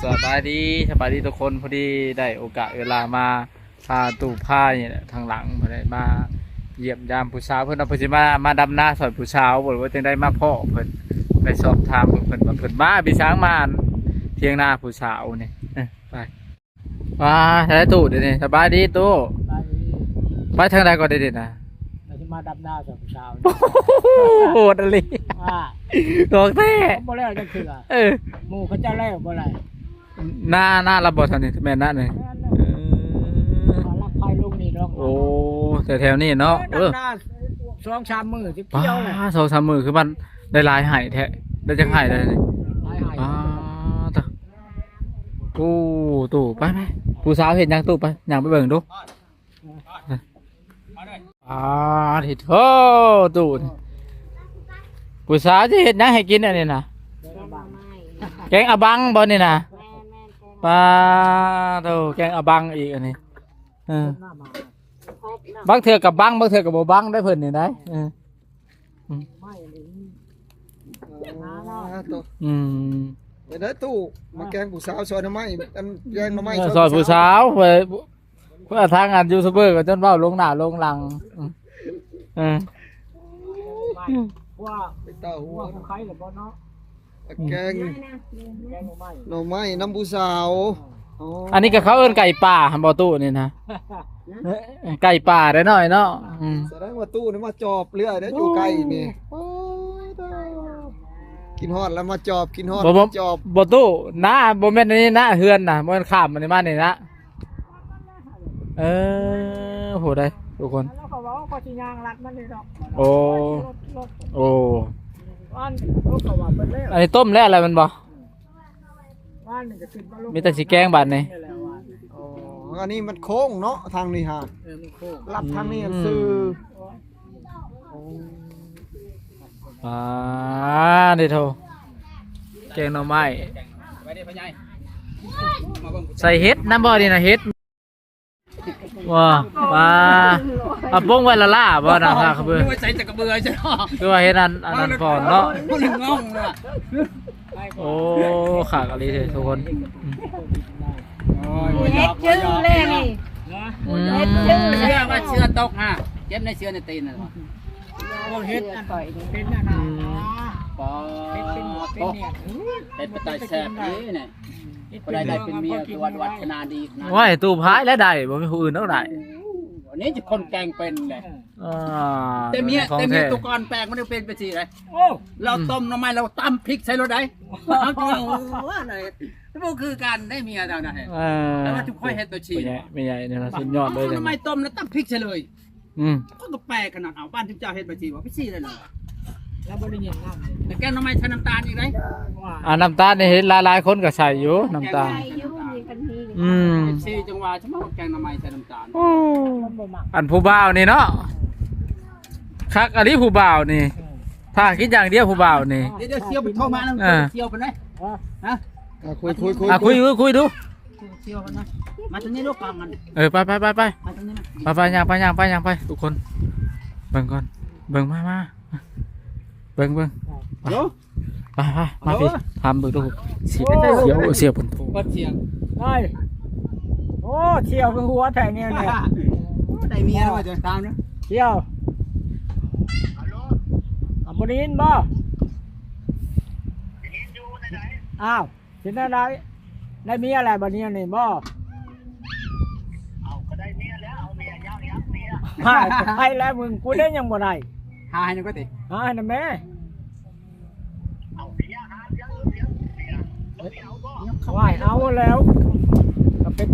ສະບາຍດີ ສະບາຍດີທຸກຄົນ. ພໍດີໄດ້ໂອກາດເວລາມາ ພາຕູ້ພານີ້ແຫຼະ ທາງຫຼັງ ບໍ່ໄດ້ມາຢ້ຽມຢາມຜູ້ສາວເພິ່ນເນາະ. ເພິ່ນຊິມາ ມາດຳນາຊ່ອຍຜູ້ສາວບໍ ຫຼືວ່າຈັ່ງໃດ ມາພໍ້ເພິ່ນ ໄປສອບຖາມເບິ່ງເພິ່ນວ່າເພິ່ນມາເປັນຫຍັງ ມາຖຽງນາຜູ້ສາວນີ້. ເອີ ໄປ ອ່າ ໃສຕູ້ດຽວນີ້? ສະບາຍດີຕູ້. ສະບາຍດີ. ໄປທາງໃດກໍໄດ້ນີ້ນະ? ວ່າຊິມາດຳນາຊ່ອຍຜູ້ສາວ. ໂຫດອີ່ຫຼີ. ອ່າ ຂອງແທ້. ບໍ່ແລ້ວຈັກເທື່ອ. ເອີ ໝູ່ເຂົາເຈົ້າແລ້ວບໍ່ໄດ້. ນາ ນາລະບໍ່ທັນນີ້ ແມ່ນນານີ້. ເອີ ລັກໄພລົງນີ້ດອກ. ໂອ້ ແຖວໆນີ້ເນາະ. ເອີ ດຳນາສອງສາມມື້ຊິກ່ຽວແຫຼະ. ສອງສາມມື້ຄືມັນໄດ້ຫຼາຍໄຮ່ແທ້. ໄດ້ຈັກໄຮ່ແລ້ວນີ້? ຫຼາຍໄຮ່. ອ່າ ໂອ້ ຕູ້ ໄປໆ ຜູ້ສາວເຮັດຫຍັງຕູ້? ໄປ ຍ່າງໄປເບິ່ງດູ. ອ່າ ທິດໂທ ຕູ້ ຜູ້ສາວຊິເຮັດຫຍັງໃຫ້ກິນອັນນີ້ນະ? ແກງອະບັງບໍ່ນີ້ນະ? ປາໂທ ແກງອະບັງອີກອັນນີ້. ເອີ ບາງເທື່ອກໍບັງ ບາງເທື່ອກໍບໍ່ບັງໄດ໋ເພິ່ນນີ້ໄດ໋. ເອີ ອືມ ອ່າ ໂຕ ອືມ ເປັນໄດຕູ້ ມາແກງຜູ້ສາວ ຊອຍໜໍ່ໄມ້ ອັນແກງໜໍ່ໄມ້ ເອີ ຊອຍຜູ້ສາວ ເອີ ທາງອັນຢູທູບເບີກໍຈົນເວົ້າລົງໜ້າລົງຫຼັງ. ເອີ ເອີ ວ່າ ເປັນຕາຫົວ ວ່າຜູ້ໃຄລະບໍ່ເນາະ. ແກງ ແກງໜໍ່ໄມ້ ໜໍ່ໄມ້ນຳຜູ້ສາວ. ອໍ ອັນນີ້ກໍເຂົາເອີ້ນໄກ່ປ່າຫັ້ນບໍ່ຕູ້ນີ້ນະ? ໄກ່ປ່າໄດ໋ນ້ອຍເນາະ. ອືມ ສະແດງວ່າຕູ້ນີ້ມາຈອບເລື້ອຍເດ້ ຢູ່ໃກ້ນີ້. ໂອ້ ກິນຮອດແລ້ວມາຈອບ ກິນຮອດ ບໍ່ ມາຈອບ ບໍ່ຕູ້ນະ. ບໍ່ແມ່ນອັນນີ້ນະ ເຮືອນນະ ບໍ່ແມ່ນຂ້າມອັນນີ້ມານີ້ນະ. ເອີ ໂຫ ໄດ໋ທຸກຄົນ. ແລ້ວກໍເວົ້າ ຂ້ອຍຊິຍ່າງລັດມັນນີ້ດອກ. ໂອ້ ໂອ້ ອັນນີ້ຕົ້ມແລ້ວແລ້ວແມ່ນບໍ່? ມີແຕ່ຊິແກງບາດນີ້. ອໍ ອັນນີ້ມັນໂຄ້ງເນາະ ທາງນີ້ຫາ. ເອີ ມັນໂຄ້ງ ລັດທາງນີ້ ອືມ ຊື່. ອ່າ ນີ້ໂທ ແກງໜໍ່ໄມ້ ໃສ່ເຫັດນຳບໍ່ນີ້ນະ? ເຫັດ ວ້າ ວ້າ ເອົາປົງໄວ້ລະລາບໍ່ນະ? ຄືວ່າໃສ່ຈັກກະເບືອ ຄືວ່າເຫັດອັນ ອັນນັ້ນພ້ອມເນາະ. ໂອ້ ຄັກອີ່ຫຼີເດ້ທຸກຄົນ. ໂອ້ຍ ເຮັດຈື່ແລ້ວນີ້ ອືມ ເຮັດຈື່ ເສື້ອວ່າເສື້ອຕົກຫາ ເຈັບໃນເສື້ອໃນຕີນນັ້ນ. ໂອ້ ເຮັດອັນເປັນອັນນັ້ນ ອືມ ປາ ເຮັດເປັນຫົວເປັນແໜ້ງ ເຮັດໄປຕາຍແຊບນີ້ນະ. ຜູ້ໃດໄດ້ເປັນເມຍຄືວ່າວັດທະນາດີຂະໜາດ. ໂອ້ຍ ຕູ້ພາຍແລ້ວໄດ້ ບໍ່ມີຜູ້ອື່ນດອກໄດ້. ອັນນີ້ຈະຄົນແກງເປັນແຫຼະ. ອ່າ ແຕ່ເມຍ ແຕ່ເມຍຕົວກ່ອນແປກມັນເປັນໄປຊີ້ໄດ໋. ໂອ້ ລາວຕົ້ມໜໍ່ໄມ້ ລາວຕຳພິກໃສ່ໂລດໄດ໋. ເຮົາຈະວ່າ ໂອ້ ບໍ່ຄືກັນໄດ໋ເມຍເຈົ້ານະ. ເອີ ແຕ່ວ່າທຸກຄົນເຮັດໂຕຊີ້ ແມ່ໃຫຍ່ນີ້ນະ ສຸດຍອດເລີຍ. ເອົາໜໍ່ໄມ້ຕົ້ມແລ້ວຕຳພິກໃສ່ເລີຍ. ອືມ ກໍແປກຂະໜາດ. ເອົາ ບ້ານເຈົ້າເຮັດໄປຊີ້ບໍ່ ໄປຊີ້ໄດ້ເລີຍ. ລາວບໍ່ໄດ້ຍິນນຳ ແຕ່ແກງໜໍ່ໄມ້ໃສ່ນ້ຳຕານອີກໄດ໋. ອ່າ ນ້ຳຕານນີ້ເຫັນຫຼາຍໆຄົນກໍໃສ່ຢູ່ ນ້ຳຕານ. ອືມ ເອັຟຊີ ຈັ່ງວ່າ ຈະມາແກງໜໍ່ໄມ້ໃສ່ນ້ຳຕານ. ໂອ້ ອັນຜູ້ບ່າວນີ້ເນາະ ຄັກອີ່ຫຼີຜູ້ບ່າວນີ້. ຖ້າກິນຢ່າງດຽວຜູ້ບ່າວນີ້. ດຽວ ດຽວ ສ່ຽວໄປໂທມານຳ ອ່າ ສ່ຽວເພິ່ນເດ້. ຮະ ອ່າ ຄຸຍ ຄຸຍ ຄຸຍ ອ່າ ຄຸຍ ຄຸຍ ຄຸຍດູ. ມາທາງນີ້ລູກ ຟັງກັນ. ເອີ ໄປ ໄປ ໄປ ໄປ ມາທາງນີ້ມາ ໄປ ໄປ ຍ່າງໄປ ຍ່າງໄປ ຍ່າງໄປທຸກຄົນ. ເບິ່ງກ່ອນ ເບິ່ງ ມາ ມາ ເບິ່ງ ເບິ່ງ. ໂລ ໄປ ໄປ ມາພີ້ ໂລ ຖາມເບິ່ງດູ. ຊິ ໂອ້ ສ່ຽວ ສ່ຽວເພິ່ນໂທ ເປີດສຽງ. ໄດ້ ໂອ້ ສ່ຽວຄືຫົວແທ້ແນວນີ້. ໄດ້ເມຍແລ້ວ ຈະຖາມເດີ ສ່ຽວ. ອາ ບໍ່ໄດ້ຍິນບໍ່? ໄດ້ຍິນຢູ່. ໄດ້ໃດ? ອ້າວ ເປັນແນວໃດ? ໄດ້ເມຍແລ້ວບັດນີ້ນີ້ບໍ່? ເອົາ ກໍໄດ້ເມຍແລ້ວ ເອົາເມຍຍາວຍັງເມຍ. ຫາຍໄປແລ້ວມຶງ ກູໄດ້ຍັງບໍ່ໄດ້. ຫາໃຫ້ນຳກໍຕິ ຫາໃຫ້ນຳແມ່. ເອົາເມຍ ຫາເມຍ ເມຍ ເມຍ ເມຍ ເອົາບໍ່? ຫວາຍ ເອົາແລ້ວ ກໍເປັນ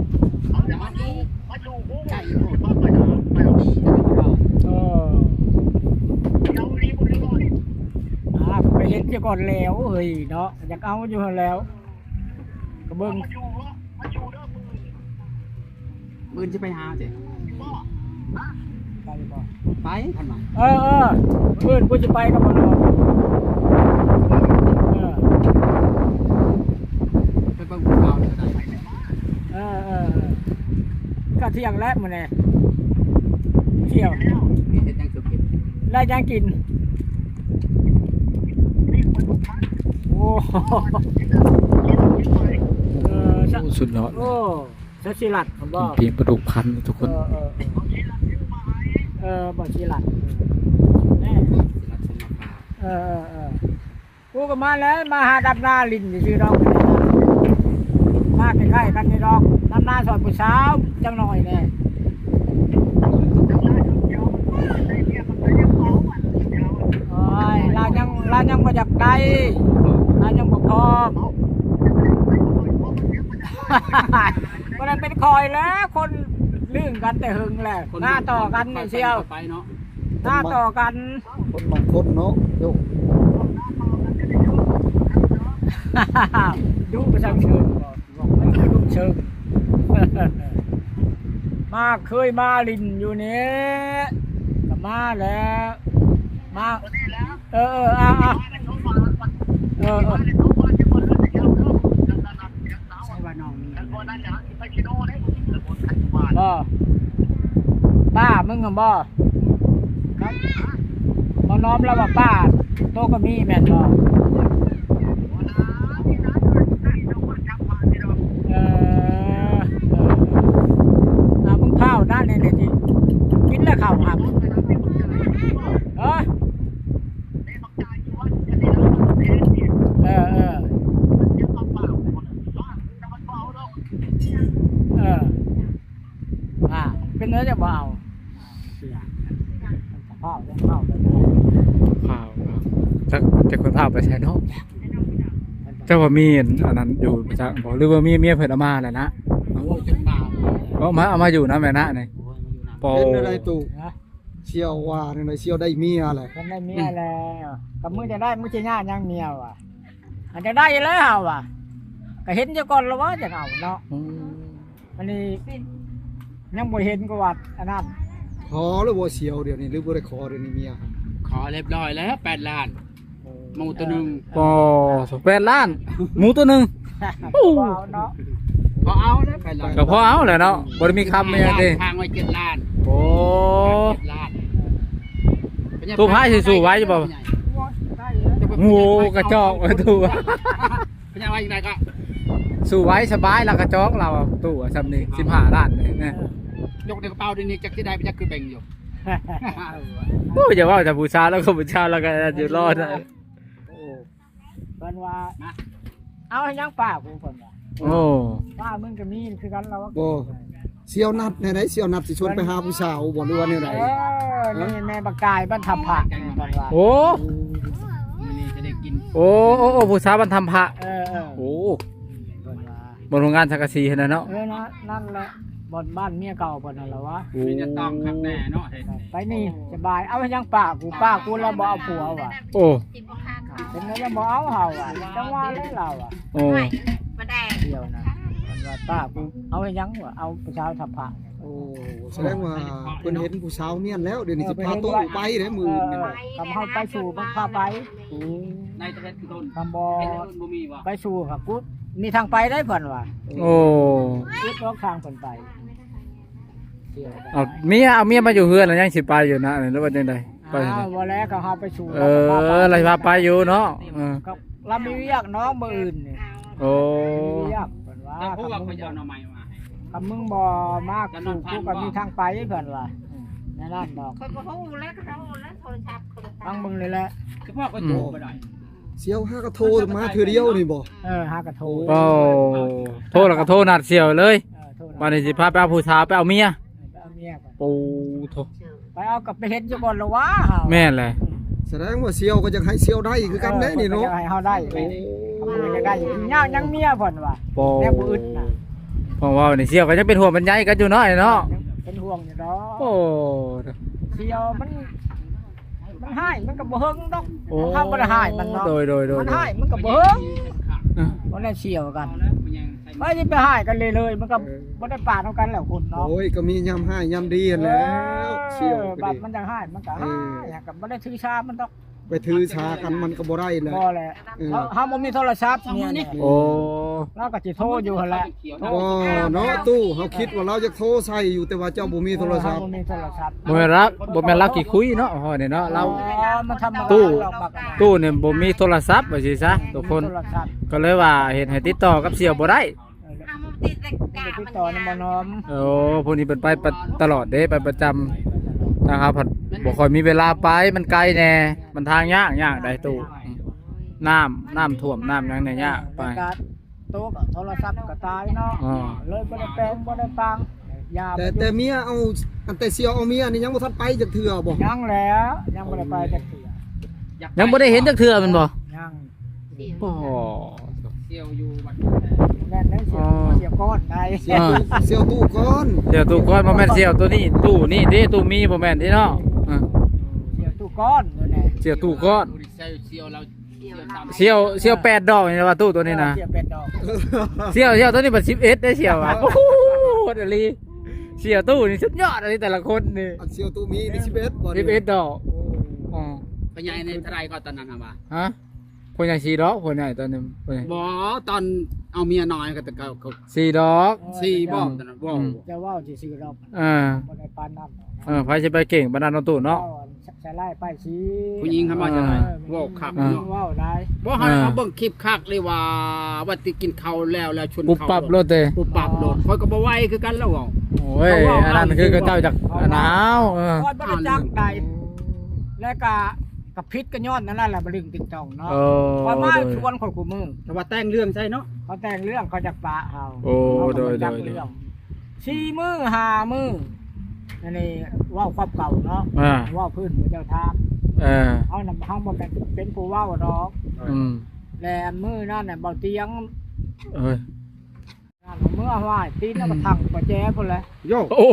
ເອົາແລ້ວມາຢູ່ ມາຢູ່ ໃກ້ຢູ່ ເອີ ເອົາອີ່ຫຼີບໍ່? ອ່າ ໄປເຮັດເສຍກ່ອນແລ້ວເຮີ້ຍເນາະ ຢາກເອົາຢູ່ຫັ້ນແລ້ວ. ກໍເບິ່ງ ມື້ອື່ນຊິໄປຫາຕິ ໄປບໍ່? ໄປ ຄັນວ່າ ເອີ ເອີ ມື້ອື່ນກູຊິໄປກັບມັນ. ເອີ ໄປເບິ່ງຜູ້ບ່າວເລີຍກໍໄດ້. ເອີ ເອີ ເອີ ກໍທ່ຽງແລ້ວມື້ນີ້ ທ່ຽງ ເຮັດຫຍັງສຸກິນ ໄດ້ຫຍັງກິນ? ໂອ້ ເອີ ຍອດ ໂອ້ ເຈົ້າສີລັດພຸ້ນບໍ່? ເປັນປາດຸກພັນທຸກຄົນ ເອີ ເອີ ເອີ ເອີ ບໍ່ສີລັດ ເອີ ເອີ ເອີ ກູກໍມາແລ້ວ ມາຫາດຳນາຫຼິ້ນຊື່ໆດອກ ມາໃກ້ໆກັນນີ້ດອກ ດຳນາຊ່ອຍຜູ້ສາວຈັກໜ້ອຍແດ່. ໂອ້ຍ ລາວຍັງ ລາວຍັງບໍ່ຢາກໄດ້ ລາວຍັງບໍ່ພ້ອມ ບໍ່ໄດ້ເປັນຂ້ອຍແລ້ວ ຄົນລຶ້ງກັນແຕ່ເຫິງແລ້ວ ໜ້າຕໍ່ກັນນີ້ສ່ຽວ ໜ້າຕໍ່ກັນ ຄົນບາງຄົນເນາະ ໂຍ ດຸປະຊາຊົນ ເຊີງ ມາ ເຄີຍມາຫຼິ້ນຢູ່ນີ້ ກໍມາແລ້ວ ມາ ເອີ ເອີ ອ່າ ອ່າ ເອີ ເອີ ໃສ່ວ່ານ້ອງມີ ບໍ່ ປ້າມຶງຫັ້ນບໍ່? ບໍ່ນ້ອມລາວວ່າປ້າໂຕກໍມີແມ່ນບໍ່? ເອີ ເອີ ອ່າ ມຶງພ້າວດ້ານນີ້ແຫຼະ ທີ່ກິນແລ້ວເຂົ້າຫັ້ນ ເອີ ເອີ ເອີ ເອີ ອ່າ ເປັນແນວໃດບໍ່ເອົາ ເສຍ ເຜົາ ເຜົາ ເຜົາ ເນາະ ຈັກ ຈັກເພິ່ນເຜົາໄປໃສເນາະ ເຈົ້າວ່າມີອັນນັ້ນຢູ່ປະຈັກບໍ່ ຫຼືວ່າມີເມຍເພິ່ນເອົາມາແລ້ວນະ ເອົາມາ ເອົາມາຢູ່ນຳແມ່ນະນີ້ ໂອ້ຍ ເປັນແນວໃດຕູ້? ຮະ? ສ່ຽວວ່າແນວໃດ ສ່ຽວໄດ້ເມຍແຫຼະ ເພິ່ນໄດ້ເມຍແລ້ວ ອືມ ກໍມຶງຈະໄດ້ ມຶງຊິຍາກຫຍັງເມຍວະ ອັນຈະໄດ້ແລ້ວເຮົາວ່າ ກໍເຫັນຢູ່ກ່ອນລະວ່າຈະເອົາເນາະ ອືມ ອັນນີ້ຍັງບໍ່ເຫັນກໍວ່າອັນນັ້ນ ຂໍແລ້ວບໍ່ສ່ຽວດຽວນີ້ ຫຼືບໍ່ໄດ້ຂໍດຽວນີ້ເມຍ ຂໍຮຽບຮ້ອຍແລ້ວ ແປດລ້ານ ໝູໂຕໜຶ່ງ ອໍ ແປດລ້ານ ໝູໂຕໜຶ່ງ ໂອ້ ພໍເອົາເນາະ ພໍເອົາແລ້ວ ແປດລ້ານ ກໍພໍເອົາແຫຼະເນາະ ບໍ່ໄດ້ມີຄຳຫຍັງຕິ ຄ້າງໄວ້ເຈັດລ້ານ ໂອ້ ເຈັດລ້ານ ຕູ້ພາຍຊິສູ້ໄຫວຢູ່ບໍ່? ໂອ້ ກະຈອກຕູ້ ພະຍາວ່າຈັ່ງໃດກໍ ສູ້ໄຫວສະບາຍ ລາວກະຈອກລາວຕູ້ສ່ຳນີ້ ສິບຫ້າລ້ານນີ້ ເອີ ຍົກໃນກະເປົາດຽວນີ້ ຈັກຊິໄດ້ໄປຈັກຄືແບ່ງຢູ່ ໂອ້ຍ ຢ່າເວົ້າແຕ່ຜູ້ສາວ ລາວກໍຜູ້ສາວ ລາວກໍຢູ່ລໍດ ໂອ້ ເພິ່ນວ່າ ເອົາໃຫ້ຫຍັງປ້າກູ ເພິ່ນວ່າ ໂອ້ ປ້າມຶງກໍມີຄືກັນລາວວ່າ ບໍ່ ສ່ຽວນັດແນວໃດ ສ່ຽວນັດຊິຊວນໄປຫາຜູ້ສາວບໍ່ ຫຼືວ່າແນວໃດ? ເອີ ນີ້ແມ່ບັກກາຍບ້ານທຳພະ ເພິ່ນວ່າ ໂອ້ ມື້ນີ້ຈະໄດ້ກິນ ໂອ້ ໂອ້ ໂອ້ ຜູ້ສາວບ້ານທຳພະ ເອີ ເອີ ໂອ້ ເພິ່ນວ່າ ບ່ອນໂຮງງານສັງກະສີຫັ້ນນະເນາະ ເອີ ນັ້ນແຫຼະ ບ່ອນບ້ານເມຍເກົ່າເພິ່ນຫັ້ນລະວະ ໂອ້ ມີແຕ່ຕ້ອງຄັກແນ່ເນາະ ເຮັດນີ້ ໄປນີ້ສະບາຍ ເອົາຫຍັງປ້າກູ ປ້າກູລາວບໍ່ເອົາຜົວວ່າ ໂອ້ ເປັນແນວໃດບໍ່ເອົາເຮົາວ່າ ຈັ່ງວ່າແຫຼະລາວວ່າ ໂອ້ ດຽວນະ ເພິ່ນວ່າປ້າກູເອົາຫຍັງວ່າ ເອົາຜູ້ສາວທຳພະ ໂອ້ ສະແດງວ່າເພິ່ນເຫັນຜູ້ສາວມ້ຽນແລ້ວ ດຽວນີ້ຊິພາໂຕໄປເດ້ ມື້ອື່ນນີ້ ເອີ ຄັນເຮົາໄປສູ່ເພິ່ນພາໄປ ໂອ້ ໃນຕະເວັນຄືດົນ ຄຳບໍ່ ເຮັດໃຫ້ດົນບໍ່ມີຫວະ ໄປສູ່ຫາກຸດ ມີທາງໄປໄດ້ເພິ່ນວ່າ ໂອ້ ອຸດອອກທາງເພິ່ນໄປ ເອົາເມຍ ເອົາເມຍມາຢູ່ເຮືອນແລ້ວ ຍັງຊິໄປຢູ່ນະ ຫຼືວ່າຈັ່ງໃດ? ໄປ ອ້າວ ບໍ່ແລ້ວ ເຂົາເຮົາໄປສູ່ ເອີ ລາວຊິພາໄປຢູ່ເນາະ ເອີ ລາວມີວຽກເນາະ ມື້ອື່ນນີ້ ໂອ້ ມີວຽກ ເພິ່ນວ່າ ຄັນມຶງບໍ່ມາສູ່ ກູກໍມີທາງໄປ ເພິ່ນວ່າ ແນວນັ້ນດອກ ຂ້ອຍບໍ່ຮູ້ແລ້ວ ເຂົາເອົາແລ້ວໂທລະສັບ ຟັງເບິ່ງນີ້ແຫຼະ ຄືວ່າຂ້ອຍໂທບໍ່ໄດ້ ສ່ຽວຫາກະໂທມາເທື່ອດຽວນີ້ບໍ່? ເອີ ຫາກະໂທ ໂອ້ ໂທແລ້ວກະໂທນັດສ່ຽວເລີຍ ເອີ ບາດນີ້ຊິພາໄປເອົາຜູ້ສາວ ໄປເອົາເມຍ ເອີ ໄປເອົາເມຍ ໂອ້ ໂທ້ ໄປເອົາກໍໄປເຫັນຢູ່ບ່ອນລະວ່າ ແມ່ນແຫຼະ ສະແດງວ່າສ່ຽວກໍຢາກໃຫ້ສ່ຽວໄດ້ຄືກັນເດ້ນີ້ເນາະ ເອີ ເພິ່ນກໍຢາກໃຫ້ເຮົາໄດ້ ໂອ້ ເພິ່ນກໍຢາກໄດ້ ຍາກຍັງເມຍເພິ່ນວ່າ ໂອ້ ແນວບໍ່ອຶດນະ ເພາະວ່ານີ້ສ່ຽວກໍຍັງເປັນຫ່ວງເປັນໃຍກັນຢູ່ເນາະ ເນາະ ເປັນຫ່ວງຢູ່ດອກ ໂອ້ ສ່ຽວມັນ ມັນຮ້າຍມັນກໍບໍ່ເຫິງດອກ ໂອ້ ເຮົາບໍ່ໄດ້ຮ້າຍມັນເນາະ ໂດຍໆໆໆ ມັນຮ້າຍມັນກໍບໍ່ເຫິງ ເອີ ບໍ່ໄດ້ສ່ຽວກັນ ໄປຊິໄປຮ້າຍກັນເລີຍໆ ມັນກໍ ເອີ ບໍ່ໄດ້ປານຳກັນແລ້ວຄົນເນາະ ໂອ້ຍ ກໍມີຍາມຮ້າຍຍາມດີຫັ້ນແຫຼະ ເອີ ສ່ຽວກໍດີ ບາດມັນຢາກຮ້າຍມັນກໍຮ້າຍ ເອີ ກໍບໍ່ໄດ້ຖືສາມັນດອກ ໄປຖືສາກັນມັນກໍບໍ່ໄດ້ແຫຼະ ບໍ່ແຫຼະ ເອີ ເຮົາ ເຮົາບໍ່ມີໂທລະສັບເນຍ ໂອ້ ລາວກໍຊິໂທຢູ່ຫັ້ນແຫຼະ ບໍ່ເນາະ ຕູ້ ເຮົາຄິດວ່າລາວຢາກໂທໃສ່ຢູ່ ແຕ່ວ່າເຈົ້າບໍ່ມີໂທລະສັບ ເຮົາບໍ່ມີໂທລະສັບ ບໍ່ແມ່ນລາວ ບໍ່ແມ່ນລາວຂີ້ຄຸຍເນາະ ເຮົານີ້ເນາະ ລາວ ອໍ ມັນທຳມະດາ ຕູ້ ຕູ້ນີ້ບໍ່ມີໂທລະສັບວ່າຊີ້ຊະ ທຸກຄົນ ໂທລະສັບ ກໍເລີຍວ່າເຮັດໃຫ້ຕິດຕໍ່ກັບສ່ຽວບໍ່ໄດ້ ເອີ ຕິດຕໍ່ນຳໝໍນ້ອມ. ໂອ້ ຜູ້ນີ້ເພິ່ນໄປປະ ຕະຫຼອດເດ້ ໄປປະຈຳ. ທາງເຮົາພັດບໍ່ຄ່ອຍມີເວລາໄປ ມັນໄກແດ່ ມັນທາງຍາກ ຍາກໃດຕູ້. ນ້ຳ ນ້ຳຖ້ວມ ນ້ຳຫຍັງນີ້ຍາກໄປ. ໂຕກໍໂທລະສັບກໍຕາຍເນາະ. ເລີຍບໍ່ໄດ້ແປງ ບໍ່ໄດ້ປາງ. ແຕ່ ແຕ່ເມຍເອົາ ອັນແຕ່ສ່ຽວເອົາເມຍນີ້ຍັງບໍ່ທັນໄປຈັກເທື່ອບໍ່? ຍັງແຫຼະ ຍັງບໍ່ໄດ້ໄປຈັກເທື່ອ. ຍັງບໍ່ໄດ້ເຫັນຈັກເທື່ອແມ່ນບໍ່? ຍັງ. ໂອ້ ສ່ຽວຢູ່ວັດ ແມ່ນໄດ໋ ສ່ຽວ ສ່ຽວກ້ອນໄດ໋. ສ່ຽວ ອ່າ ສ່ຽວຕູ້ກ້ອນ ສ່ຽວຕູ້ກ້ອນ. ບໍ່ແມ່ນສ່ຽວໂຕນີ້ ຕູ້ນີ້ເດ້ ຕູ້ມີ ບໍ່ແມ່ນເດ້ເນາະ. ອ່າ ສ່ຽວຕູ້ກ້ອນໂຕນີ້ ສ່ຽວຕູ້ກ້ອນ. ສ່ຽວ ສ່ຽວລາວ ສ່ຽວ ສ່ຽວແປດດອກນີ້ວ່າຕູ້ໂຕນີ້ນະ. ສ່ຽວແປດດອກ. ສ່ຽວ ສ່ຽວໂຕນີ້ບັດສິບເອັດໄດ໋ ສ່ຽວວ່າ. ໂອ້ໂຫ ໂຫດອີ່ຫຼີ. ສ່ຽວຕູ້ນີ້ສຸດຍອດອີ່ຫຼີ ແຕ່ລະຄົນນີ້. ອັນສ່ຽວຕູ້ມີນີ້ສິບເອັດບໍ່? ສິບເອັດດອກ. ໂອ້ ອໍ ພໍ່ໃຫຍ່ນີ້ເທົ່າໃດກໍຕອນນັ້ນຫາວ່າ? ຮະ? ພໍ່ໃຫຍ່ສີ່ດອກ ພໍ່ໃຫຍ່ຕອນນີ້. ບໍ່ ຕອນເອົາເມຍນ້ອຍກໍ ກໍ ກໍສີ່ດອກ. ສີ່ບໍ່? ຕອນນັ້ນບໍ່. ອືມ ຈະເວົ້າຊື່ໆດອກ. ເອີ ບໍ່ໄດ້ປານນັ້ນດອກ. ເອີ ໃຜຊິໄປເກັ່ງປານນັ້ນເນາະຕູ້ເນາະ. ເວົ້າອັນ ໃສ່ລາຍປ້າຍສີ ຜູ້ຍິງຫັ້ນວ່າຈັ່ງໃດ? ເອີ ເວົ້າຄັກເນາະ ເວົ້າຫຼາຍ. ບໍ່ ເຮົາ ເອີ ເຮົາເບິ່ງຄລິບຄັກເລີຍວ່າ ວ່າຕິກິນເຂົ້າແລ້ວ ແລ້ວຊົນ ປຸບປັບໂລດເຕ ປຸບປັບໂລດ. ເອີ ຂ້ອຍກໍບໍ່ໄຫວຄືກັນແລ້ວເວົ້າ. ໂອ້ຍ ເຂົາເວົ້າ ອັນນັ້ນຄືເຂົາເຈົ້າຢາກ ເຂົາເວົ້າ ອັນນັ້ນ. ເອີ ຂ້ອຍບໍ່ໄດ້ຈັກໃດ ແລ້ວກະ ກໍຜິດກໍຍ້ອນນັ້ນແຫຼະ ບໍ່ລຶ້ງຕິດຕ້ອງເນາະ. ເອີ ຂ້ອຍມາ ໂດຍ ຊວນຂ້ອຍຄູ່ມື້ ແຕ່ວ່າແຕ່ງເລື່ອງໃສ່ເນາະ. ເຂົາແຕ່ງເລື່ອງ ເຂົາຢາກປະເຮົາ. ໂອ້ ເຮົາກໍບໍ່ຈັກເລື່ອງ. ໂດຍ ໂດຍ ໂດຍ ສີ່ມື້ຫ້າມື້ ອັນນີ້ເວົ້າຄວາມເກົ່າເນາະ. ອ່າ ເວົ້າພື້ນເຂົາເຈົ້າຖາມ. ເອີ ເຮົານຳ ເຮົາບໍ່ແມ່ນເປັນຜູ້ເວົ້າດອກ. ອືມ ແລະ ອັນມື້ນັ້ນນະ ເບົາຕຽງ ເອີ ເມື່ອຫວາຍຕີນ ອືມ ກະທັງປະແຈພຸ້ນແຫຼະ. ໂຍ ໂອ້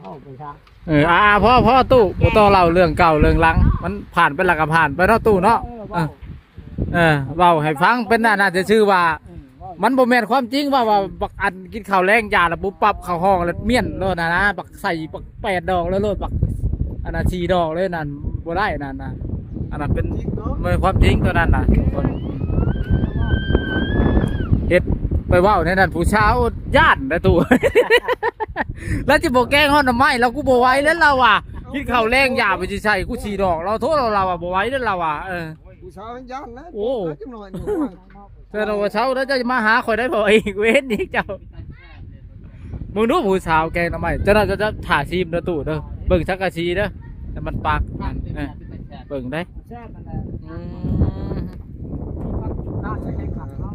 ເວົ້າໄປຊະ. ເອີ ອ່າ ພໍ ພໍຕູ້ ບໍ່ຕ້ອງເລົ່າເລື່ອງເກົ່າເລື່ອງຫຼັງ ມັນຜ່ານໄປແລ້ວກໍຜ່ານໄປເນາະຕູ້ເນາະ. ເອີ ເວົ້າ ເອີ ເວົ້າໃຫ້ຟັງ ເປັນອັນນັ້ນຊື່ໆວ່າ ເອີ ເວົ້າ ມັນບໍ່ແມ່ນຄວາມຈິງ ວ່າ ວ່າບັກອັນກິນເຂົ້າແລງຢາລະປຸບປັບເຂົ້າຫ້ອງລະມ້ຽນໂລດນະ ບັກໃສ່ບັກ ແປດດອກເລີຍໂລດ ບັກອັນນັ້ນສີ່ດອກເລີຍນັ້ນ ບໍ່ໄດ້ນັ້ນນະ. ອັນນັ້ນເປັນ ເປັນຄວາມຈິງໂຕນັ້ນນະ. ເຮັດໄປເວົ້າແນວນັ້ນ ຜູ້ສາວຢ້ານໄດ໋ຕູ້. ລາວຊິບໍ່ແກງຮອດໜໍ່ໄມ້ ລາວ ກູບໍ່ໄຫວແລ້ວລາວວ່າ. ກິນເຂົ້າແລງຢາໄປຊິໃສ່ກູສີ່ດອກ ລາວໂທລາວວ່າບໍ່ໄຫວແລ້ວລາວວ່າ. ເອີ ຜູ້ສາວຍັງຢ້ານນະ. ໂອ້ ຈັກໜ້ອຍ ເຈົ້າວ່າເຊົາແລ້ວເຈົ້າຈະມາຫາຂ້ອຍໄດ້ບໍ່ອີກ ເວນອີກເຈົ້າ. ມຶງດູຜູ້ສາວແກງໜໍ່ໄມ້ ເຈົ້າໜ້າຈະ ຈະຖ້າຊີມເດີຕູ້ເດີ ເບິ່ງສັງກະສີເດີ ແຕ່ມັນປາກ ເອີ ເບິ່ງໄດ້. ແຊບນັ້ນແຫຼະ. ອືມ ຂ້າວໃສ່ໄຂ່ຄັກເນາະ.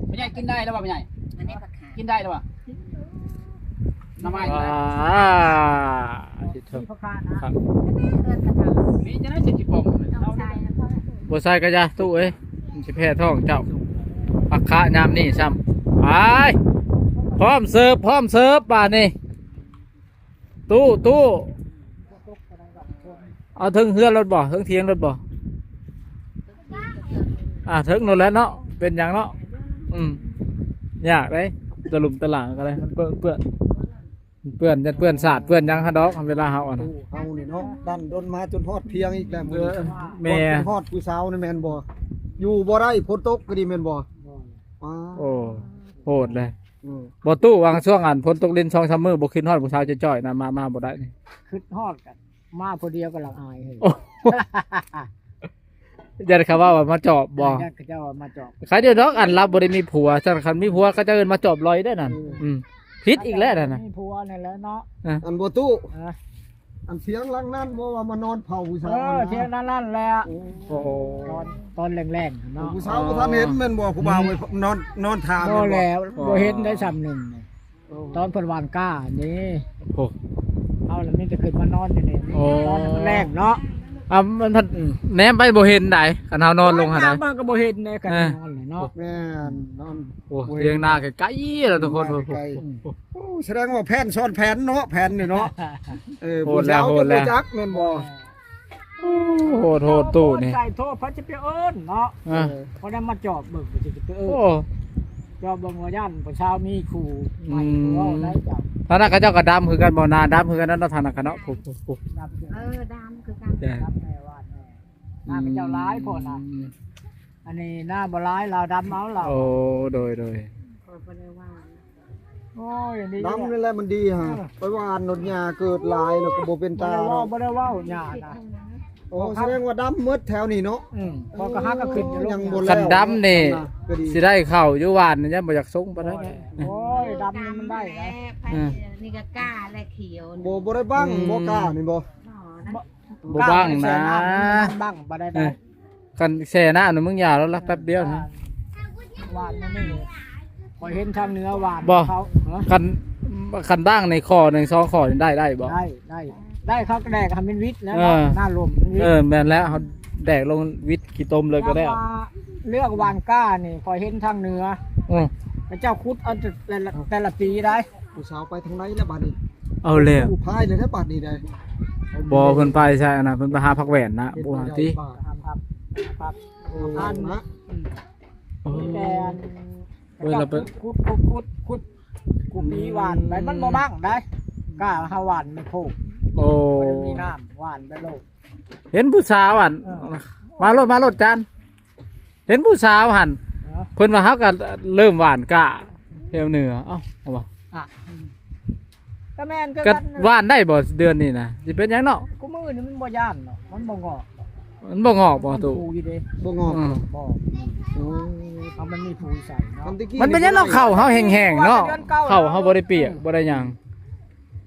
ພໍ່ໃຫຍ່ກິນໄດ້ແລ້ວບໍ່ ພໍ່ໃຫຍ່? ອັນນີ້ຜັກຂາ ກິນໄດ້ແລ້ວບໍ່? ໜໍ່ໄມ້ ອ່າ ຊິເຖິງ ມີຜັກຂານະ ຄັກ ມີຈັ່ງໃດຊິປອມ ບໍ່ໃສ່ກໍຢ່າຕູ້ເອີຍ ມັນຊິແພ້ທ້ອງເຈົ້າ. ປັກຂະຍາມນີ້ຊ້ຳ ໄປ ພ້ອມເສີບ ພ້ອມເສີບບາດນີ້. ຕູ້ ຕູ້ ເອົາເທິງເຮືອນໂລດບໍ່ ເທິງຖຽງໂລດບໍ່? ອ່າ ເທິງໂລດແຫຼະເນາະ ເປັນຫຍັງເນາະ. ອືມ ຍາກເດ້ ຕະຫຼຸມຕະຫຼາງກໍໄດ້ ມັນເປື້ອນ ເປື້ອນ ເປື້ອນ ຢ້ານເປື້ອນສາດເປື້ອນຫຍັງຫັ້ນດອກ ເວລາເຮົາອັນ ເຮົານີ້ເນາະ ດັນດົນມາຈົນຮອດພຽງອີກແລ້ວມື້ນີ້. ເອີ ແມ່ນ ຮອດຜູ້ສາວນີ້ແມ່ນບໍ່? ຢູ່ບໍ່ໄດ້ ຝົນຕົກກໍດີແມ່ນບໍ່? ໂອ້ ໂຫດເລີຍ. ອືມ ບໍ່ຕູ້ ຫວ່າງຊ່ວງອັນຝົນຕົກລິນສອງສາມມື້ ບໍ່ຄິດຮອດຜູ້ສາວຈ້ອຍໆນະ ມາ ມາບໍ່ໄດ້ນີ້. ຄິດຮອດກັນ ມາຜູ້ດຽວກໍລະອາຍເຮີ້ຍ. ໂອ້ ຢ້ານເຂົາເວົ້າວ່າມາຈອບບໍ່? ຢ້ານເຂົາເຈົ້າວ່າມາຈອບ. ໃຄຢູ່ດອກ ອັນລາວບໍ່ໄດ້ມີຜົວ ຊັ້ນຄັນມີຜົວເຂົາເຈົ້າເອີ້ນມາຈອບລອຍເດ້ນັ້ນ. ອືມ ອືມ ຜິດອີກແລ້ວນັ້ນນະ. ມີຜົວນັ້ນແຫຼະເນາະ. ເອີ ອັນບໍ່ຕູ້ ຮະ ອັນຖຽງຫຼັງນັ້ນບໍ່ວ່າມານອນເຝົ້າຜູ້ສາວ. ເອີ ນັ້ນນະ ຖຽງຫຼັງນັ້ນແຫຼະ. ໂອ້ ຕອນ ຕອນແລງໆເນາະ ຜູ້ສາວບໍ່ທັນເຫັນແມ່ນບໍ່? ຜູ້ບ່າວ ອືມ ນອນ ນອນຖ້າແມ່ນບໍ່? ບໍ່ແລ້ວ ອໍ ບໍ່ເຫັນໄດ້ຊ້ຳໜຶ່ງ. ໂອ້ ຕອນເພິ່ນຫວ່ານກ້ານີ້ ໂອ້ ເຮົາລະມີແຕ່ຂຶ້ນມານອນຢູ່ນີ້. ໂອ້ ຕອນແລງເນາະ ອ່າ ມັນພັດແນມໄປບໍ່ເຫັນໃດ ຄັນເຮົານອນລົງຫັ້ນນະ ມັນກໍບໍ່ເຫັນໃດ ຄັນ ເອີ ນອນເນາະ. ແມ່ນ ນອນ ໂອ້ ຖຽງນາໄກໆແລ້ວທຸກຄົນ. ໂອ້ ສະແດງວ່າແຜນຊ້ອນແຜນເນາະ ແຜນນີ້ເນາະ. ເອີ ໂຫດແລ້ວ ຜູ້ສາວ ໂຫດແລ້ວ ຈະບໍ່ຈັກແມ່ນບໍ່? ໂອ້ ໂຫດໆ ຕູ້ນີ້ ໃສ່ໂທດ ໃຜຈະໄປເອີ້ນເນາະ. ອ່າ ເອີ ເພາະນັ້ນມາຈອບເບິ່ງ ເພິ່ນຊິໄປເອີ້ນ. ໂອ້ ຈອບເບິ່ງວ່າຢ້ານຜູ້ສາວມີຄູ່ໃໝ່. ອືມ ຜູ້ເວົ້າໄດ້ເຈົ້າ ທາງນັ້ນເຂົາເຈົ້າກໍດຳຄືກັນບໍ່? ໜ້າດຳຄືກັນນັ້ນເນາະ ທາງນັ້ນກະເນາະ. ຜູ້ ຜູ້ ຜູ້ ດຳຄືກັນ ເອີ ດຳຄືກັນ ດຳແນ່ວ່າແນ່ ອືມ ໜ້າເຂົາເຈົ້າຫຼາຍໂພດນະ. ອືມ ອັນນີ້ໜ້າບໍ່ຫຼາຍ ລາວດຳເອົາລາວ. ໂອ້ ໂດຍ ໂດຍ ຂ້ອຍບໍ່ໄດ້ວ່າ. ໂອ້ຍ ອັນນີ້ ດຳນີ້ແຫຼະມັນດີຫະ. ເອີ ໄປຫວ່ານໂລດ ຫຍ້າເກີດຫຼາຍແລ້ວກໍບໍ່ເປັນຕາ. ບໍ່ໄດ້ເວົ້າ ບໍ່ໄດ້ເວົ້າຫຍ້ານະ. ໂອ້ ສະແດງວ່າດຳໝົດແຖວນີ້ເນາະ. ອືມ ເພາະກໍຫາກໍຂຶ້ນຢູ່ ຍັງບໍ່ແລ້ວ ຄັນດຳນີ້ ກໍດີ ຊິໄດ້ເຂົ້າຢູ່ຫວ່ານນີ້ ຍັງບໍ່ຢາກສົ່ງປານໃດ. ໂອ້ຍ ດຳນີ້ມັນໄດ້ນະ. ເອີ ນີ້ກໍກ້າແລະຂຽວນີ້ ບໍ່ ບໍ່ໄດ້ບັ້ງ ອືມ ບໍ່ກ້ານີ້ບໍ່? ບໍ່ ບໍ່ບັ้งนะ บั้งบ่ได้ เออ นะ คันแช่น้ำน่ะมึงอย่าแล้วละ แป๊บเดียวนะ หว่านมันนี่ ข้อยเห็นทางเหนือหว่าน บ่ เขา ฮะ คัน คันบั้งในข้อหนึ่งสองข้อนี่ได้ ได้บ่ ได้ ได้ ได้ เขาก็แดกให้มันวิดนะ เออ หน้าลมมันวิด เออ แม่นแล้ว เขาแดกลงวิดขี้ตมเลยก็ได้ แต่ว่าเรื่องหว่านกล้านี่ ข้อยเห็นทางเหนือ อืม พระเจ้าขุดเอาแต่ละ แต่ละปีได้ ผู้สาวไปทางใดแล้วบัดนี้ เอาแล้ว ผู้พายเลยนะบัดนี้ได้ บ่ เพิ่นไปใช่อันน่ะ เพิ่นไปหาผักแว่นนะ เฮ็ด บ่หาติ ได้บาด ทำครับ ครับ โอ้ ทานนะ อืม โอ้ มีแต่อัน เว้ย เราไป ขุด ขุด ขุด ขุด ขุด กูปีหว่านไป มันบ่บั้งได้ กล้าหาหว่านไม่โคก โอ้ บ่ได้มีน้ำหว่านไปโลก เห็นผู้สาวอัน เออ มาโลด มาโลดจาน เห็นผู้สาวหั่น เออ เพิ่นว่าเฮาก็เริ่มหว่านกล้าแถวเหนือ เอ้า เอาว่ะ อ่ะ ก็แม่นคือ ก็ กันนะ หว่านได้บ่เดือนนี้นะ สิเป็นหยังเนาะ กูมื้อนี่มันบ่ย่านเนาะ มันบ่งอก มันบ่งอกบ่ มัน ตู้ ผูอยู่เด้ บ่งอก อืม บ่ โอ้ เอามันมีผูใส่เนาะ มันเป็นหยังเนาะ ข้าวเฮาแห้งๆเนาะ เดือนเก้า ข้าวเฮาบ่ได้เปียก บ่ได้หยัง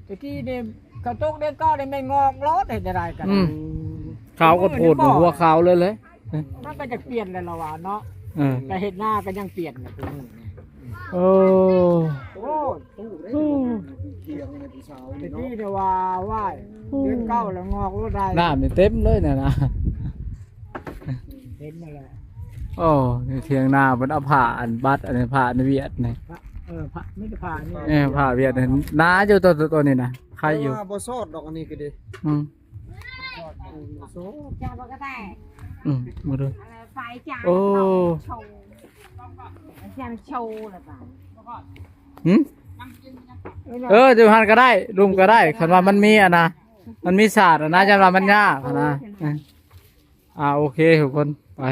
ตะกี้นี่ข้าวตกเดือนเก้านี่แม่นงอกโลด เฮ็ดจั่งใดกัน อืม ขาวโพดๆ หัวขาวเลยเลย มันก็จะเปลี่ยนแล้วล่ะวะเนาะ เออ แต่เฮ็ดนาก็ยังเปลี่ยนอยู่ทุกมื้อนี่ โอ้ โอ้ เถียงในผู้สาว ตะ นี่เนาะ กี้เนี่ยว่า ว้าย เดือนเก้าแล้วงอกโลดได้ น้ำนี่เต็มเลยนะนะ เห็นนั่นแหละ โอ้ นี่เถียงนาเพิ่นเอาผ้าอันบัด อันนี้ผ้าอันเวียดนี่ พระ เออ พระ มีแต่ผ้านี่ เออ ผ้าเวียดนี่ หนาอยู่ตัว ตัว ตัวนี้นะ ใครอยู่ แต่ว่าบ่ซอดดอกอันนี้ก็ดี อืม จາບໍ່ກະແຕ ອືມ ມາເດີ ໄຟຈາ ໂອ້ ໂຊ ຈາໂຊລະບາດ ຫືມ ເອີ ຢູ່ຫັ້ນກໍໄດ້ ລຸ່ມກໍໄດ້ ຄັນວ່າມັນມີອັນນະ ມັນມີສາດອັນນະ ຢ້ານວ່າມັນຍາກຫັ້ນນະ ເອີ ອ່າ ໂອເຄທຸກຄົນ ໄປ